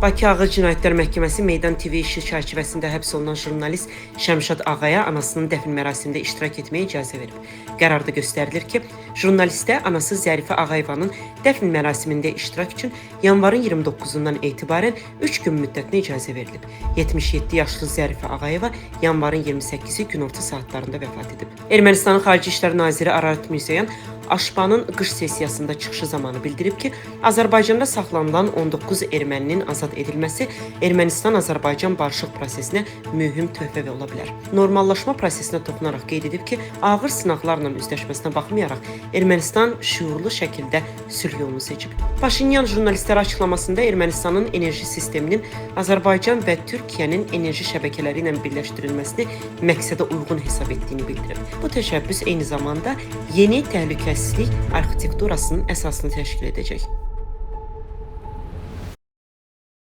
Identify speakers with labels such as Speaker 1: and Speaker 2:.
Speaker 1: Bakı Ağır Cinayətlər Məhkəməsi Meydan TV işi çərçivəsində həbs olunan jurnalist Şəmşad Ağaya anasının dəfn mərasimində iştirak etməyə icazə verib. Qərarda göstərilir ki, jurnalistə anası Zərifə Ağayevanın dəfn mərasimində iştirak üçün yanvarın 29-undan etibarən 3 gün müddətinə icazə verilib. 77 yaşlı Zərifə Ağayeva yanvarın 28-i günorta saatlarında vəfat edib. Ermənistanın Xarici İşlər Naziri Ararat Mirzoyan AŞPA-nın qış sessiyasında çıxışı zamanı bildirib ki, Azərbaycanda saxlanılan 19 erməninin azad edilməsi Ermənistan-Azərbaycan barışıq prosesinə mühüm töhfə ola bilər. Normallaşma prosesinə toxunaraq qeyd edib ki, ağır sınaqlarla üzləşməsinə baxmayaraq Ermənistan şüurlu şəkildə sülh yolunu seçib. Paşinyan jurnalistlərə açıqlamasında Ermənistanın enerji sisteminin Azərbaycan və Türkiyənin enerji şəbəkələri ilə birləşdirilməsini məqsədə uyğun hesab etdiyini bildirib. Bu təşəbbüs eyni zamanda yeni təhlükəsizlik arxitekturasının əsasını təşkil edəcək.